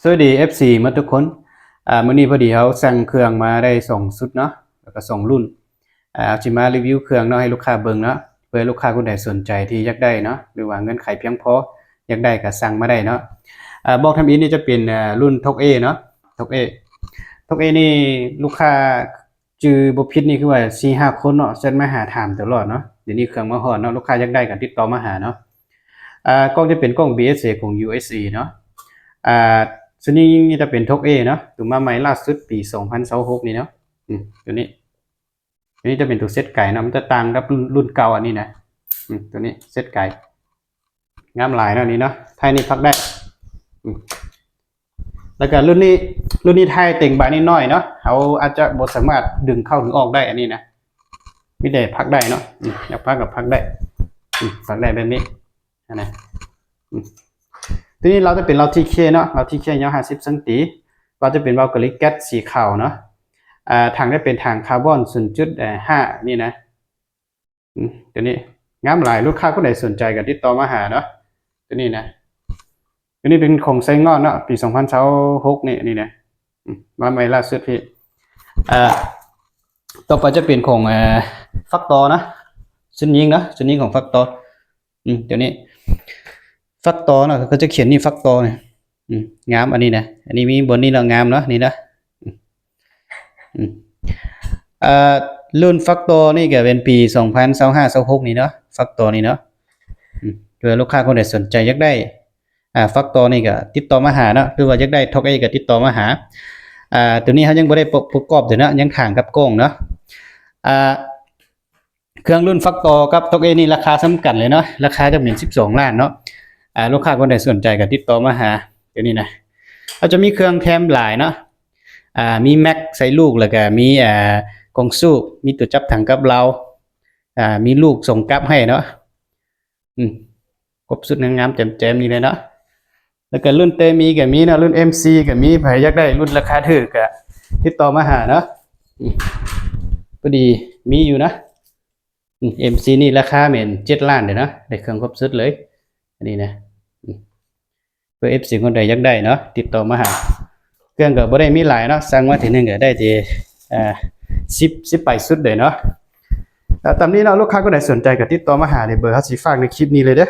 ສະຫວັດດີ ເອັຟຊີ ໝົດທຸກຄົນ. ອາ ມື້ນີ້ພໍດີເຮົາສັ່ງເຄື່ອງມາໄດ້ສອງຊຸດເນາະ ແລ້ວກໍສອງລຸ້ນ. ອາ ເຮົາຊິມາຣີວິວເຄື່ອງເນາະ ໃຫ້ລູກຄ້າເບິ່ງເນາະ ເພື່ອລູກຄ້າຄົນໃດສົນໃຈທີ່ຢາກໄດ້ເນາະ ຫຼືວ່າເງື່ອນໄຂພຽງພໍ ຢາກໄດ້ກໍສັ່ງມາໄດ້ເນາະ. ອາ ບອກທຳອິດນີ້ຈະເປັນ ອາ ລຸ້ນ ທອກເອ ເນາະ ທອກເອ ທອກເອນີ້ ລູກຄ້າ ຈື່ບໍ່ຜິດນີ້ຄືວ່າສີ່ຫ້າຄົນເນາະ ແຊັດມາຫາຖາມຕະຫຼອດເນາະ. ດຽວນີ້ເຄື່ອງມາຮອດເນາະ ລູກຄ້າຢາກໄດ້ກໍຕິດຕໍ່ມາຫາເນາະ. ອາ ກ້ອງຈະເປັນກ້ອງ ບີເອັສເອ ຂອງ ຢູເອສເອ ເນາະ. ອາ ຊະນິດນີ້ຈະເປັນ ທອກເອ ເນາະ ຕົວມາໃໝ່ລ່າສຸດປີສອງພັນຊາວຫົກນີ້ເນາະ. ອືມ ຕົວນີ້ ຕົວນີ້ຈະເປັນຕົວເຊັດໄກເນາະ ມັນຈະຕ່າງກັບລຸ້ນ ລຸ້ນເກົ່າອັນນີ້ນະ. ອືມ ຕົວນີ້ເຊັດໄກ ງາມຫຼາຍເນາະ ນີ້ເນາະ ທ້າຍນີ້ພັກໄດ້. ອືມ ແລ້ວກໍລຸ້ນນີ້ ລຸ້ນນີ້ທ້າຍເຕັງບາດນີ້ໜ້ອຍເນາະ ເຮົາອາດຈະບໍ່ສາມາດດຶງເຂົ້າດຶງອອກໄດ້ ອັນນີ້ນະ ມີແຕ່ພັກໄດ້ເນາະ. ອືມ ຢາກພັກກໍພັກໄດ້. ອືມ ພັກໄດ້ແບບນີ້ຫັ້ນນະ. ອືມ ຕົວນີ້ລາວຈະເປັນເລົາ ທີເຄ ເນາະ ເລົາ ທີເຄ ຍາວຫ້າສິບຊັງຕີ. ເລົາຈະເປັນເລົາກາລີແກັດສີຂາວເນາະ. ອາ ຖັງຈະເປັນຖັງຄາບອນສູນຈຸດຫ້ານີ້ນະ. ອືມ ຕົວນີ້ງາມຫຼາຍ ລູກຄ້າຄົນໃດສົນໃຈກໍຕິດຕໍ່ມາຫາເນາະ ຕົວນີ້ນະ. ຕົວນີ້ເປັນຂອງໄຊງອນເນາະ ປີສອງພັນຊາວຫົກນີ້ ນີ້ນະ. ອືມ ມາໃໝ່ລ່າສຸດພີ່. ເອີ ຕໍ່ໄປຈະເປັນຂອງ ເອີ ຟາກຕໍ່ເນາະ ຊຸດຍິງເນາະ ຊຸດຍິງຂອງຟາກຕໍ່. ອືມ ຕົວນີ້ຟາກຕໍ່ເນາະ ເຂົາຈະຂຽນນີ້ ຟາກຕໍ່ນີ້. ອືມ ງາມ ອັນນີ້ນະ ອັນນີ້ມີບ່ອນນີ້ລະ ງາມເນາະ ນີ້ນະ. ອືມ ອືມ ເອີ ລຸ້ນຟາກຕໍ່ນີ້ກໍເປັນປີສອງພັນຊາວຫ້າ ຊາວຫົກນີ້ເນາະ ຟາກຕໍ່ນີ້ເນາະ. ອືມ ເພື່ອລູກຄ້າຄົນໃດສົນໃຈຢາກໄດ້ ອາ ຟາກຕໍ່ນີ້ກໍຕິດຕໍ່ມາຫາເນາະ ຫຼືວ່າຢາກໄດ້ ທອກເອ ກໍຕິດຕໍ່ມາຫາ. ອາ ຕົວນີ້ເຮົາຍັງບໍ່ໄດ້ປະ ປະກອບເດີເນາະ ຍັງຂ້າງກັບກ້ອງເນາະ. ອາ ເຄື່ອງລຸ້ນຟາກຕໍ່ກັບ ທອກເອ ນີ້ລາຄາສ່ຳກັນເລີຍເນາະ ລາຄາຈະເປັນສິບສອງລ້ານເນາະ. ອາ ລູກຄ້າຄົນໃດສົນໃຈກໍຕິດຕໍ່ມາຫາ ດຽວນີ້ນະ. ເຮົາຈະມີເຄື່ອງແຖມຫຼາຍເນາະ. ອາ ມີແມັກໃສ່ລູກ ແລ້ວກໍມີ ອາ ກ່ອງສູບ ມີຕົວຈັບຖັງກັບເລົາ ອາ ມີລູກສົ່ງກັບໃຫ້ເນາະ. ອືມ ຄົບຊຸດ ງາມໆ ແຈ່ມໆ ນີ້ເລີຍເນາະ. ແລ້ວກໍລຸ້ນເຕມີກໍມີເນາະ ລຸ້ນເອັມຊີກໍມີ ໃຜຢາກໄດ້ລຸ້ນລາຄາຖືກກໍຕິດຕໍ່ມາຫາເນາະ. ອືມ ພໍດີມີຢູ່ນະ. ອືມ ເອັມຊີນີ້ລາຄາແມ່ນເຈັດລ້ານເດ້ເນາະ ໄດ້ເຄື່ອງຄົບຊຸດເລີຍ ອັນນີ້ນະ. ອືມ ເພື່ອ ເອັຟຊີ ຄົນໃດຢາກໄດ້ເນາະ ຕິດຕໍ່ມາຫາ. ເຄື່ອງກໍບໍ່ໄດ້ມີຫຼາຍເນາະ ສັ່ງມາເທື່ອໜຶ່ງກໍໄດ້ແຕ່ ເອີ ສິບ ສິບປາຍຊຸດເດ້ເນາະ. ແລ້ວຕາມນີ້ເນາະ ລູກຄ້າຄົນໃດສົນໃຈກໍຕິດຕໍ່ມາຫາເລີຍ ເບີເຮົາຊິຝາກໃນຄລິບນີ້ເລີຍເດີ້.